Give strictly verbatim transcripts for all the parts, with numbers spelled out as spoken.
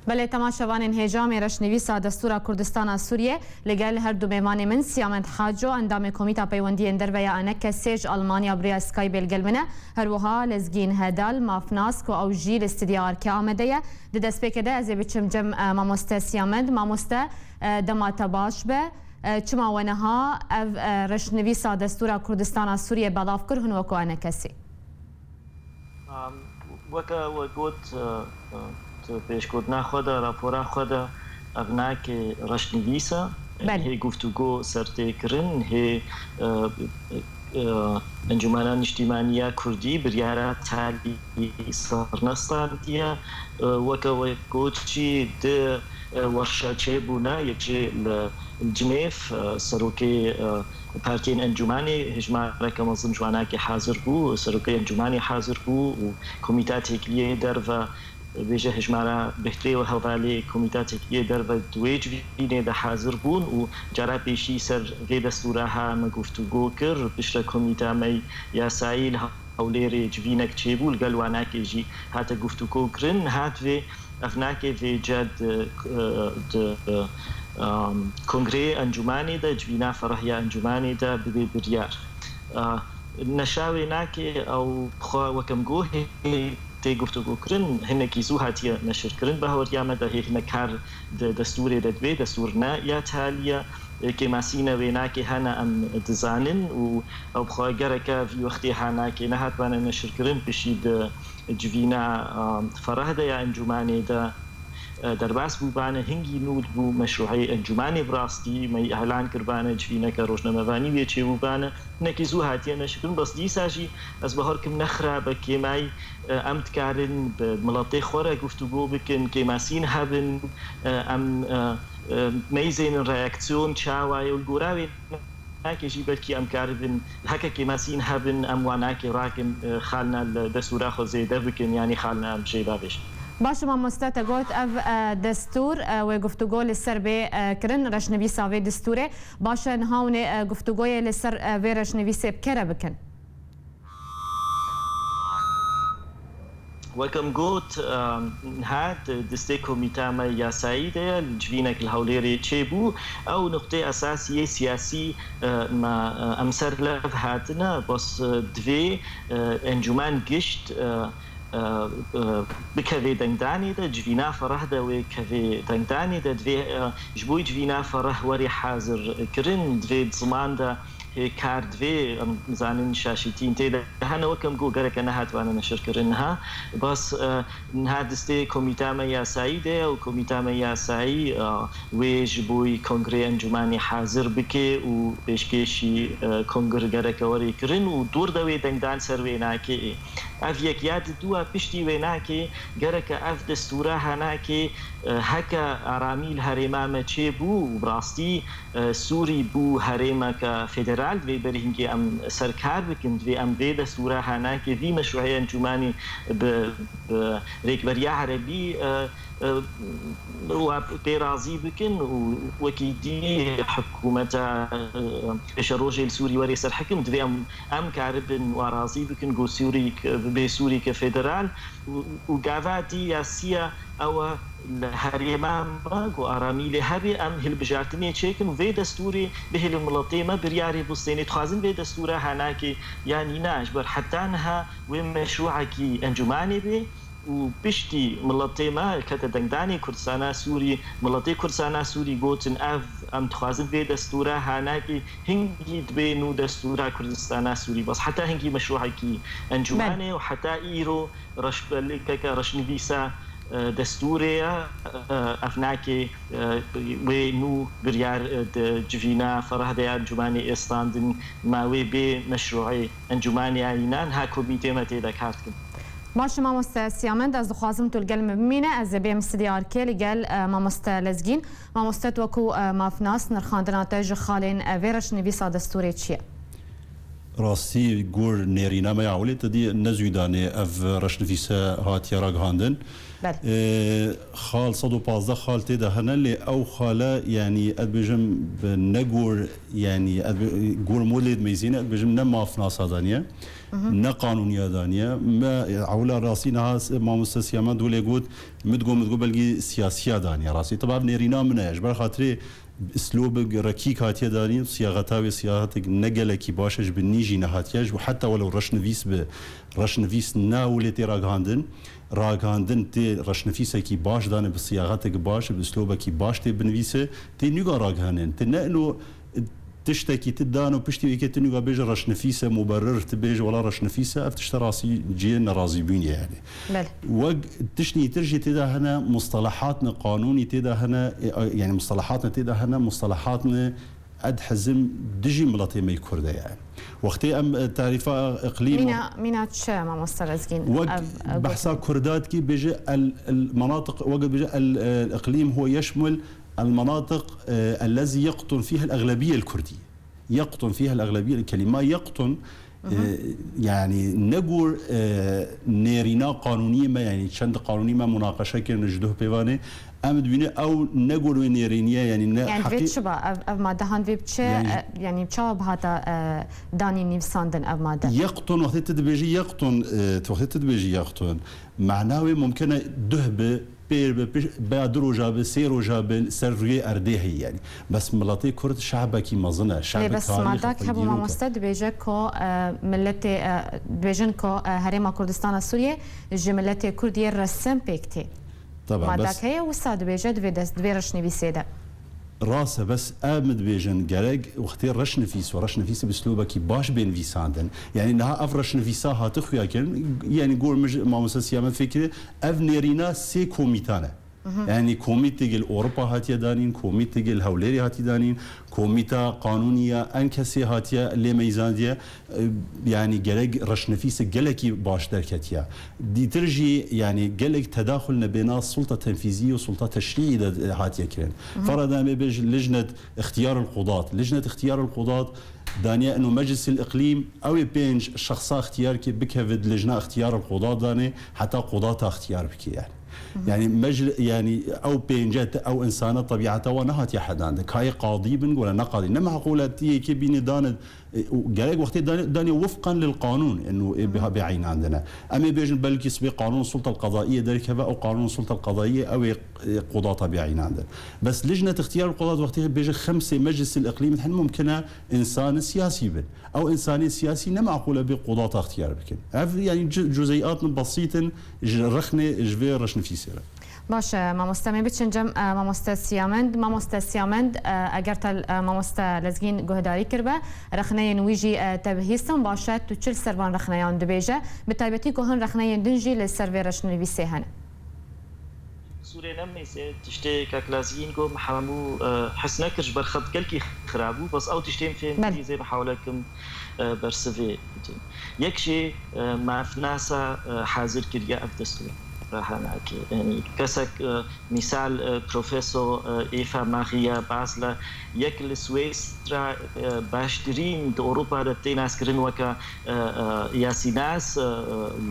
Belê, temaşevanên hêja, mêreşnivîsa Destûra Kurdistana Sûriyê li gel her du mêvanê min, Siyamend Haco, endamê Komîta Peywendiyên Derve ya ENKSê, ji Almanya bi riya Skypeê li gel min e. Her wiha Lezgîn Hedal, mafnas, ku ew jî li Stûdyoya Arke amade ye. Di destpêkê de ez ê biçim cem, e, mamoste Siyamend. Mamoste, e, dema te baş be. E, çima we niha ev, e, reşnivîsa Destûra Kurdistana Sûriyê belav kir, hûn wekû ENKSê? Am, weke we got, e, e, tu pêşgotina xwe de, rapora xwe de, ev nake reşnivîs e. Belê. Hê guftûgo ser tê kirin, hê, e, e, Encûmena Niştîmanî ya Kurdî biryara talî ser nestandiye. E, weke we got jî di, e, werşa çêbûna yek jê li Cinêv, e, serokê, e, partiyên encûmanê, hejmareke mezin ji wanakê hazir bû, serokê encûmanê hazir bû û Komîta Têkiliyê Derve, bêje hejmara bêhtirê û hevalê Komîta Têkiliyê Derve di wê civînê de hazir bûn û cara pêşî ser vê destûra ha me guftûgo kir. Piştre komîta me yasayî li Hewlêrê civînek çêbû, li gel wanakê jî hate guftûgo kirin. Hat vê ev nake vêce di, di, um, kongreyê encûmanê de, civîna fereh ya encûmanê de bibe biryar. Uh, neşa wê nake ew xwe weke min got hê tê guftûgokirin, hinekî zû hatiye neşirkirin. Bahweriya me de hê hinek kar di destûrê de dibe, destûr ne ya talî ye. Kêmasîne wê nake hene em dizanin û ew bi xwe gereke vî wextê ha nake nehatibane neşirkirin, pişî di civîna, a, fereh de ya encûmanê de, e, derbas bûbane, hingî nû bû meşrûeyê encûmanê bi rastî me îlan kiribane, civîneke rojnamevanî wê çêbûbane. Hinekî zû hatiye neşirkirin, bes dîsa jî ez bawer kim ne xirab e, kêmayî, e, em dikarin bi miletê xwe re guftûgo bikin, kêmasîn hebin, e, em, e, e, meyzênin reaksiyon çawa ye û li gora wê nake jî belkî em karibin, heke kêmasîn hebin, em wanakê rakin, e, xalina li destûra xwe zêde bikin, yanî xalina em jê bavêjin. Baş e, mamoste, te got ev, e, destûr, e, wê guftûgo li ser bê, e, kirin, reşnivîsa vê destûrê. Baş e, niha hûn ê, e, guftûgoyê li ser, e, vê reşnivîsê bi kê re bikin? Weke min got, em, niha di destê komîta me yasayî de ye, civînek li Hewlêrê çêbû. Ew nuqtê esasî yê siyasî, e, me, e, em ser lev hatine, bes, e, divê, e, encûmen gişt, e, e, e, bikevê dengdanê de, civîna fereh de wê kevê dengdanê de, divê, e, ji bo civîna fereh werê hazir kirin, divê di ziman de hê kar divê, em zanin şaşîtîn tê de hene, weke min got gereke nehatibane neşirkirin niha. Bas, e, niha destê komîta me yasayî de ye û komîta me yasayî, e, wê ji bo kongrê encûmanê hazir bike û pêşkêşî, e, kongir gereke werê kirin û dûr de wê dengdan ser wê nake. Ev yek ya diduwa piştî wê nake, gereke ev destûra ha nake, e, heke aramî li herêma me çêbû û bi rastî, e, Sûrî bû herêmeke federal, divê berî hingê em ser kar bikin, divê em vê destûra ha nake, vî meşrûeyê encûmanê bi, bi rêkberiya erebî, e, e, wa pê razî bikin û wekî dî hikûmeta, e, pêşerojê li Sûrî werê ser hikim, divê em, em karibin wa razî bikin, ku Sûrî ke, bê Sûrî ke federal û, û gava dî ya siya ew e li herêma me ku aramî lê hebe, em hilbijartinê çêkin û vê destûrê bihêlin miletê me biryarê bistênê. Dixwazin vê destûra ha nake yanî na, ji ber heta niha wê meşrûekî encûmanê bê û piştî miletê me kete dengdanê Kurdistana Sûrî, miletê Kurdistana Sûrî gotin ev, em dixwazin vê destûra ha nake, hingî dibê nû destûra Kurdistana Sûrî. Bes heta hingî meşrûekî encûmanê û heta îro reşbelkeke reşnivîsa, e, destûrê ye, e, ev nake, e, wê nû biryar, e, di civîna fereh de ya encûmanê ê standin, ma wê bê meşrûeyê encûmanê ya înan ha komîtê me tê de kar dikin. Baş e, mamoste Siyamend, ez dixwazim tu li gel min bimîne, ez ê bêm Stûdyoya Arkê li gel, e, mamoste Lezgîn. Mamoste, tu wekû, e, mafnas, nirxandina te ji xalên, e, vê reşnivîsa destûrê çi ye? Rastî, gor nêrîna me ya ewilê te dî ne zû danê ev reşnivîse hatiye ragihandin. Belê. Ee, xal sed û pazdeh xal tê de hene, lê ew xale, yanî, ez dibêjim, bi ne gor, yanî, ez bi, gor modlê dimeyzîne, ez dibêjim, ne mafnasa daniye. Ne qanûniya daniye. Me ewla rastî niha s-, mamoste Siyamend wile got, min digot, min digot belkî siyasiya daniye rastî. Teba ev nêrîna min e. Ji ber xatirê islobek rekîk hatiye danîn, siyaxeta wê siyaxetek ne gelekî baş e, ji binî jî nehatiye. Ji bo heta welew reşnivîs bi, reşnivîs ne wile tê ragihandin. Ragihandin tê reşnivîsekî baş dane bi siyaxetek baş, bi islobekî baş tê binivîse, tê nûga ragihandin. Tê ne ino tiştekî ti dano piştî wê yekê ti nûga bêje reşnivîse muberir, ti bêje wela reşnivîse, ev tişte rastî cihê nerazîbûnê ye yani. Belê. Wek tiştî tr jî tê de hene, mustalahatne qanûnî tê de hene, e, yani mustalahatne tê de hene, mustalahatne ed hizim dijî miletê me yê Kurd e yani. Wextê em, e, tarîfa iqlîm Mîna, mîna çi mamoste Lezgîn? Wek Ev, ev behsa gotin. Kurda dikî bêje el, el menatiq, wek bêje el, e, iqlîm huwa yeşmul el menatiq, e, ellezî yeqtun fîha el eglebiyye el kurdî. Yeqtun fîha el eglebiyye el kelîma yeqtun, e, yani ne gur, e, nêrîna qanûniyê me, yani çend qanûnî me munaqeşe kirin ji duh pêvanê, em dibîne ew ne gur wê nêrîniye, yani ne Yani vê heqî- çi ba? Ev, ev made han vê bi çi, Yani e, yani çawa bihata, e, danî nivîsandin ev made? Yeqtun, wextê tu dibêjî yeqtun, e, tu wextê tu dibêjî yeqtun, mana wê mumkin e duh bi, pêr bi, piş-, beya du roja bi, sê roja bi, ser rûyê erdê heye yani. Bes miletê Kurd şehbekî mezin e, Lê şehbek bes tarîx e, madak xwedî hebû dîrok e. Mamoste dibêje ku, e, miletê, e, dibêjin ku, e, Herêma Kurdistana Sûriyê ji miletê Kurd yê resim pêk tê. Teba, Madak bes heye wisa dibêje di vê dest, di vê reşnivîsê de. Rast e, bes ev min dibêjin gerek wextê reşnivîs û reşnivîsê bi slobekî baş bên vîsandin. Yani niha ev reşnivîsa hati xuya kirin, yani gor min ji mamoste Siyamend fikirê, ev nêrîna sê komîtan e. Yani komîtê gel Ewropa hatiye danîn, komîtê gel Hewlêrê hatiye danîn, komîta qanûnî ya Enkesê hatiye lê meyzandiye. E, yani gerek reşnivîsek gelekî baş derketiye. Dîtir jî yani gelek tedaxul nebêna sulta tenfîzî û sulta teşrîî de, e, hatiye kirin. Ferada me bêj lijnet ixtiyar el qudat. Lijnet ixtiyar el qudat daniye ino meclis el iqlîm ew ê pênc şexsa ixtiyar ke bikeve di lijna ixtiyar el qudat danê heta qudata ixtiyar bike yani. Yani mecl-, yani ew pênce te-, ew insana tebîeta wa nehatiye hedandin. Kayê qadî bin, wala ne qadî. Ne meqûle tu yekê bînî dane, e, û gerek wextê dane, dane wifqan lil qanûn, inu ê biha bêeynandine. Em ê bêjin belkî sibê qanûn sulta qadaiye derkeve, ew qanûn sulta qadaiye ew ê, e, qudata bêeynandin. Bes lijnet ixtiyar qudat wextê bêje xemsê meclis el iqlîm hin mumkin e însanê siyasî bin. Ew însanê siyasî ne meqûl e bê qudata ixtiyar bikin. Ev, yani, cu-, cuzeyat in besît in ji rexnê, ji vê reşnivîsê re. Baş e, mamoste, em ê biçin cem, e, mamoste Siyamend. Mamoste Siyamend, e, eger te, e, mamoste Lezgîn guhdarî kiribe, rexneyên wî jî, e, te bihîstin. Baş e, tu çi li ser van rexneyan dibêje? Bi taybetî ku hin rexneyên din jî li ser vê reşnivîsê hene. Qisûrê nemêse, tiştê kak Lezgîn got, me hemû, e, hes nekir, ji ber xet gelkî xirab bû, bes ew tiştê em fêm Belê. Kirî, ez ê mihawle kim, e, bersivê bidim. Yek jê, e, mafnasa, e, hazir kiriye ev destûr. Raha nake. Yani kesek, e, mîsal, e, Profesor, e, Eva Maria Basler, yek li Swêsra, e, baştirîn di Ewropa de tê naskirin weke, e, e, yasînas, e, e,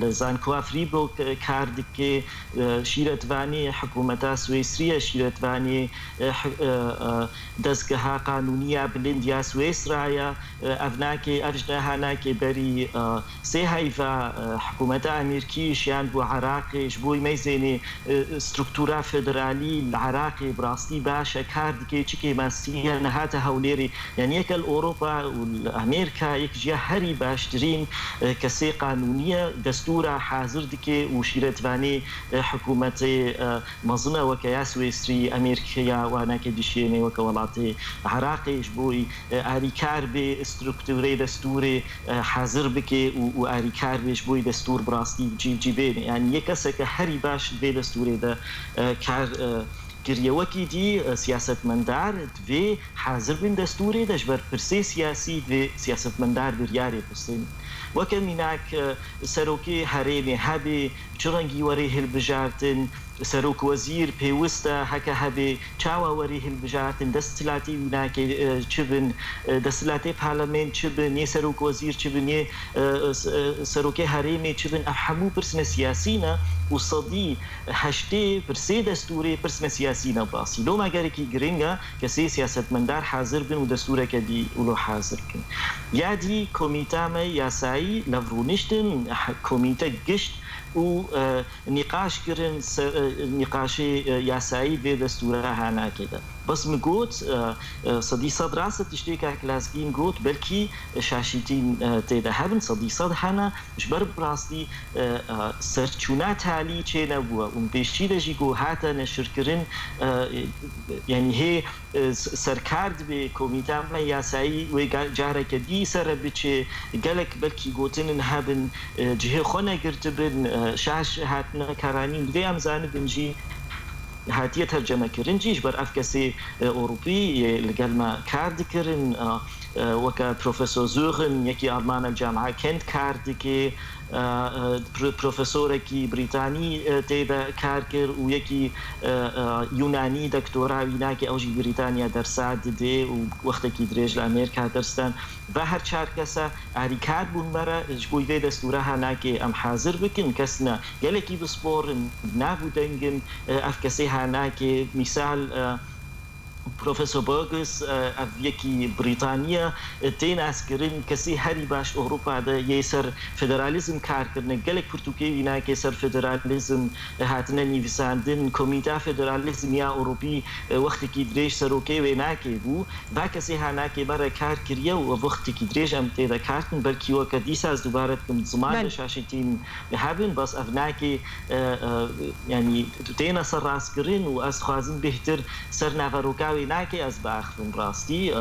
li Zankoa Freiburg, e, kar dike, e, şîretvanê hikûmeta Swêsrî ye, şîretvanê, e, hi-, e, e, dezgeha qanûnî ya bilind ya Swêsra ye. E, ev nake, ev ji neha nake berî, e, sê heyva, e, hikûmeta Amerîkî şiyan bû Iraqê, ji bo meyzênê, e, struktura federalî li Iraqê bi rastî baş e, kar dike, çi kêmasî ye, nehate Hewlêrê. Yani yek li Ewropa û li Amerîka yek ji ya herî baştirîn, e, kesê qanûnî ye, destûra hazir dike û şîretvanê, e, hikûmetê, e, mezin e weke ya Swêsrî, Amerîkaya, wana ke dişiyêne weke welatê Iraqê ji bo, e, alîkar bê strukturê destûrê, e, hazir bike û, û alîkar bê ji bo destûr bi rastî cî, cî bêne. Yani yê keseke herî baş di vê destûrê de, e, kar, e, kiriye. Wekî dî, e, siyasetmendar divê hazir bin destûrê de ji ber pirsê siyasî divê siyasetmendar biryarê pirsin. Weke mînak, e, serokê herêmê hebê, çi rengî were hilbijartin, Serokwezîr pêwist e heke hebê çawa werî hilbijartin, desthilatê wî nake, e, çi bin, e, desthilatê parlament çi bin, yê serokwezîr çi bin, yê, e, s-, e, serokê herêmê çi bin, ev hemû pirsine siyasî ne û sedî heştê pirsê destûrê pirsine siyasî ne bi rastî. Loma gerekî giring e kesê siyasetmendar hazir bin û destûreke dî wilo hazir kin. Ya dî komîta me yasayî lev rûniştin, he-, komîte gişt û, e, nîqaş kirin, se-, e, nîqaşê, e, yasayî vê destûra hanakê de. Bes min got, e, e, sedî sed rast e tiştê kak Lazgîn got, belkî şaşîtîn, e, tê de hebin, sedî sed hene, ji ber bi rastî, e, e, serçûna talî çê nebûye û min pêşî de jî got hate neşirkirin, e, e, yanî hê, e, s-, serkar dibê komîta me yasayî wê ga-, careke dî sere biçê, gelek belkî gotinin hebin, e, cihê xwe negirtibin, e, şaş hatine karanîn, divê em zanibin jî hatiye tercemekirin jî, ji ber ev kesê, e, Ewropî yê li gel me kar dikirin, e, e, weke Profesor Zögen, yekî Alman li Camia Kent kar dike, e, e, pro-, profesorekî Brîtanî, e, tê de kar kir û yekî, e, e, Yunanî doktora wî nake, ew jî Brîtanya dersa dide û wextekî dirêj li Amerîka ders dan. Va her çar kese alîkar bûn me re, ji bo vê destûra hanakê em hazir bikin, kes ne gelekî bisporin, nav û dengin, e, ev kesê hanakê, mîsal, e, Profesor Bogus, e, ev yekî Brîtaniya, e, tê naskirin, kesê herî baş Ewropa de yê ser federalîzm kar kirine, gelek pirtûkê wî nake ser federalîzm, e, hatine nivîsandin, Komîta Federalîzm ya Ewropî, e, wextekî dirêj serokê wê nakê bû. Va kesê hanakê me re kar kiriye û ev wextekî dirêj em tê de kar dikin. Belkî weke dîsa ez dubare dikim, ziman de Belê. şaşîtîn hebin, bes ev nakê, e, e, yanî têne serrastkirin û ez dixwazim bêhtir ser naveroka wê nakê ez biaxivim rastî.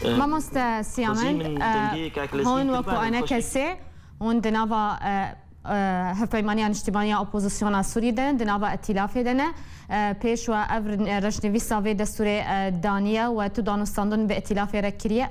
E, e, Mamoste Siyamen, xwezî min e, dengê kak hûn Lezgîn wekû kiribane, ene xweş kesê, hûn di nava, e, e, Hevpeymaniya Niştimaniya Opozisyona Sûrî de, di nava Etîlafê de ne. E, pêş we ev rin-, e, reşnivîsa vê destûrê, e, daniye we tu danûstandin bi Etîlafê re kiriye?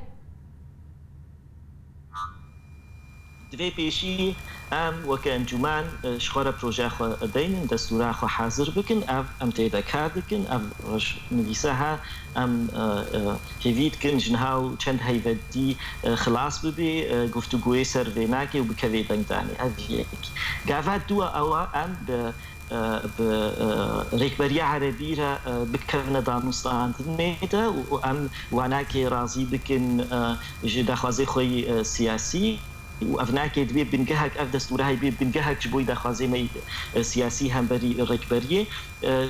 Divê pêşî em weke encûmen, e, ji xwe re projeya xwe deynin, destûra xwe hazir bikin. Ev em tê de kar dikin. Ev reşnivîsa he, em, e, e, hêvî dikin ji niha û çend heyvetî, e, xilas bibe, e, guftûgoyê ser vê nake û bikeve dengdanê. Ev yek. Gava dû ew e, em bi, e, bi, e, rêkberiya erebî re, e, bikevine danûstandinê de û, û em wanakê razî bikin, e, ji daxwazê xwe yî, e, siyasî û ev nakê dibê bingehek, ev destûra heyî bê bingehek ji bo yî daxwazê me yî, e, siyasî hemberî rêkberiyê. E,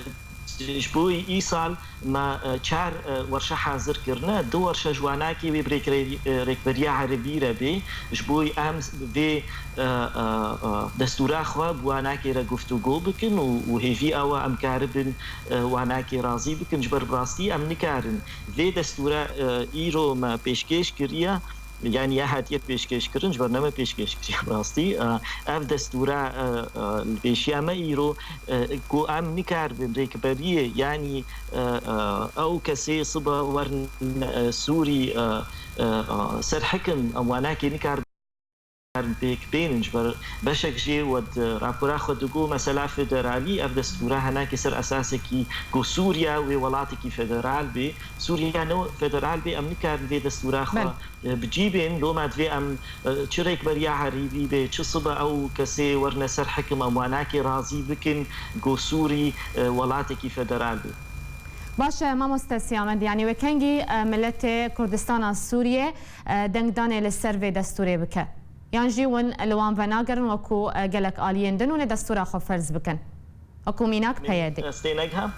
Ji bo îsal me, e, çar, e, werşe hazir kirine. Du werşe ji wanakê wê bi rêkre-, e, rêkberiya erebî re bê. Ji bo em vê, e, e, e, destûra xwe bi wanakê re guftûgo bikin û, û hêvî ew e em karibin, e, wanakê razî bikin. Ji ber bi rastî em nikarin vê destûra, e, îro me pêşkêş kiriye. Yanî ya hatiye pêşkêşkirin, ji ber ne me pêşkêş kiriye bi rastî. E, ev destûra, e, e, li pêşiya me îro, e, ku em nikaribin rêkberiyê, yanî, e, e, ew kesê sibe werin, e, Sûrî, e, e, e, ser hikim, em wanakê nikarin pêk bênin. Ji ber beşek jê we di rapora xwe digo mesela federalî, ev destûra henakê ser esasekî ku Sûriya wê welatekî federal bê. Sûriya ne federal bê, em nikarin vê destûra xwe Belê. e, bi cî bên, loma divê em, e, çi rêkberiya herîvî bê, çi sibe ew kesê werine ser hikim, em wanakê razî bikin, ku Sûrî, e, welatekî federal bê. Baş e, mamoste Siyamed, yanî wê kengî, e, miletê Kurdistana Sûriyê, e, dengdanê li ser vê destûrê bike? Yan jî hûn li wan venagerin wekû, e, gelek aliyên din hûn ê destûra xwe ferz bikin? Wekû mînak Nê, P Y D. ez tênek hem.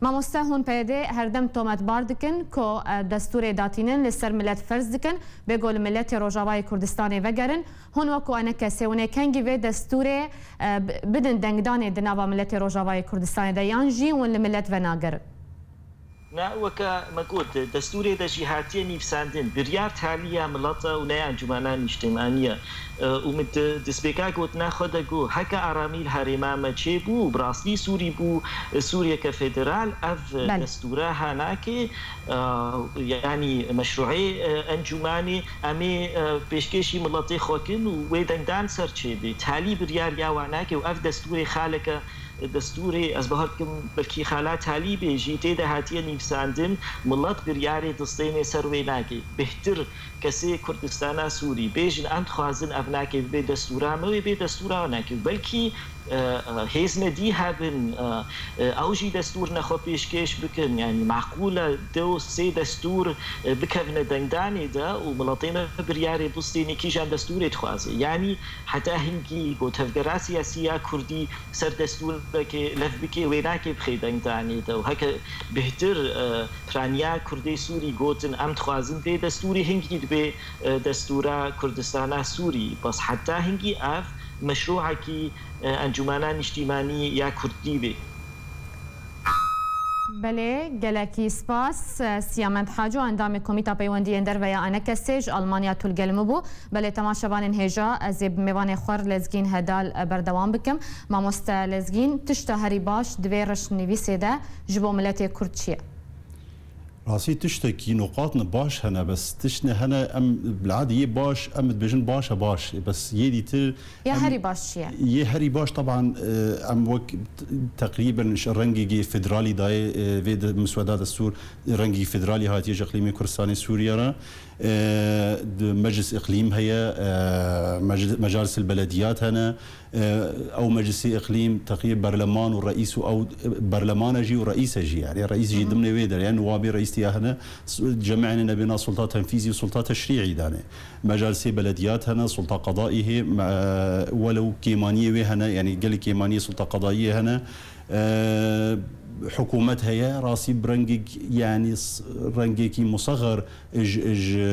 Mamoste, hûn P Y D herdem tometbar dikin ku, e, destûrê datînin li ser milet ferz dikin, bê ku li miletê Rojavayê Kurdistanê vegerin. Hûn wekû ene kesê hûn ê kengî vê destûrê, e, bi-, bidin dengdanê di nava miletê Rojavayê Kurdistanê de, yan jî hûn li milet venagerin? Ne, weke me got, di destûrê de jî hatiye nivîsandin, biryar taliya mileta û ne ya Encûmena Nîştimanî ye. E, û min di destpêka gotina xwe de got, heke aramî li herêma me çêbû û bi rastî Sûrî bû, e, Sûriyeke federal, ev Belê. destûra hanakê, e, yanî meşrûê, e, encûmanê, em ê, e, pêşkêşî miletê xwe kin û wê dengdan ser çêbê. Talî biryar ya wanakê û ev destûrê xaleke destûrê, ez bawer dikim belkî xala Talîbê jî tê de hatiye nivîsandin, milet biryarê distêne ser wê nake. Bêhtir kesê Kurdistana Sûrî bêjin, em dixwazin ev nake bibe destûra me, wê bê destûra nake. Belkî, e, e, hêzne dî hebin, e, e, ew jî destûrne xwe pêşkêş bikin. Yanî meqûl e du sê destûr, e, bikevine dengdanê de û miletê me biryarê bistêne kîjan destûrê dixwaze. Yanî heta hingî got tevgera siyasî ya Kurdî ser destûrekê lev bike, wê nake bixê dengdanê de. Û heke bêhtir, e, piraniya Kurdê Sûrî gotin, em dixwazin vê destûrê, hingî dibê, e, destûra Kurdistana Sûrî. Bes heta hingî ev meşrûekî, e, Encûmena Nîştîmanî ya Kurdî bê. Belê, gelekî spas. Siyamed Haco, endamê Komîta Peywendiyên Derve ya ENKSê ji Almanya tu li gel min bû. Belê, temaşevanên hêja, ez ê bi mêvanê xwe re Lezgîn Hedal berdewam bikim. Mamoste Lezgîn, tişta herî baş di vê rişnivîsê de ji bo miletê Kurd çi ye? Rastî tiştekî nuqatne baş hene, bes tiştne hene em bil'adî yê baş, em dibêjin baş e baş. Bes yê dîtir Ya herî baş çi ye? Yê herî baş teban, e, em wek t-, teqrîben ji rengekî federalî dayê, e, vê de misweda destûr rengekî federalî hatiye ji Iqlîmê Kurdistanê Sûriye re. E, di meclis iqlîm heye, e, meclis, mecalisil belediyat hene. E, ew meclisê iqlîm teqrîben berleman û reîs û ew, e, berleman e jî û reîs e jî, yani reîs jî dimnê wê de, yani nûwabê reîs tiya hene, s-, cemeyene nebêna sulta tenfîzî û sulta teşrî'î dane. Mecalisê belediyat hene, sulta qedaî hê, me-, welew kêmaniyê wê hene, yani gelek kêmaniyê sulta qedaiyê hene. E, hikûmet heye, rastî bi rengek, yani s-, rengekî musexer ji, ji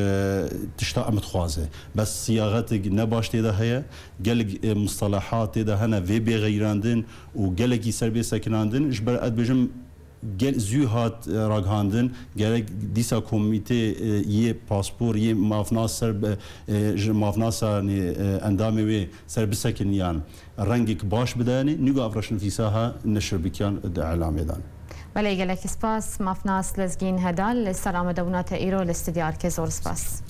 tişta em dixwaze. Bes siyaxetek ne baş tê de heye, gelek, e, mustelehat tê de hene vê bê xeyrandin û gelekî ser bê sekinandin. Ji ber ez dibêjim gel-, zû hat, e, ragihandin, gerek dîsa komîtê, e, yê paspor, yê mafnas ser be, e, ji mafnasanê, e, endamê wê ser bisekiniyan rengek baş bidanê, nîgo ev reşnivîsa ha neşir bikiyan di elamê dan. Belê, gelekî spas, Mafnas Lezgîn Hedal, li ser amadebûna te îro li stûdya Erkê zor spas.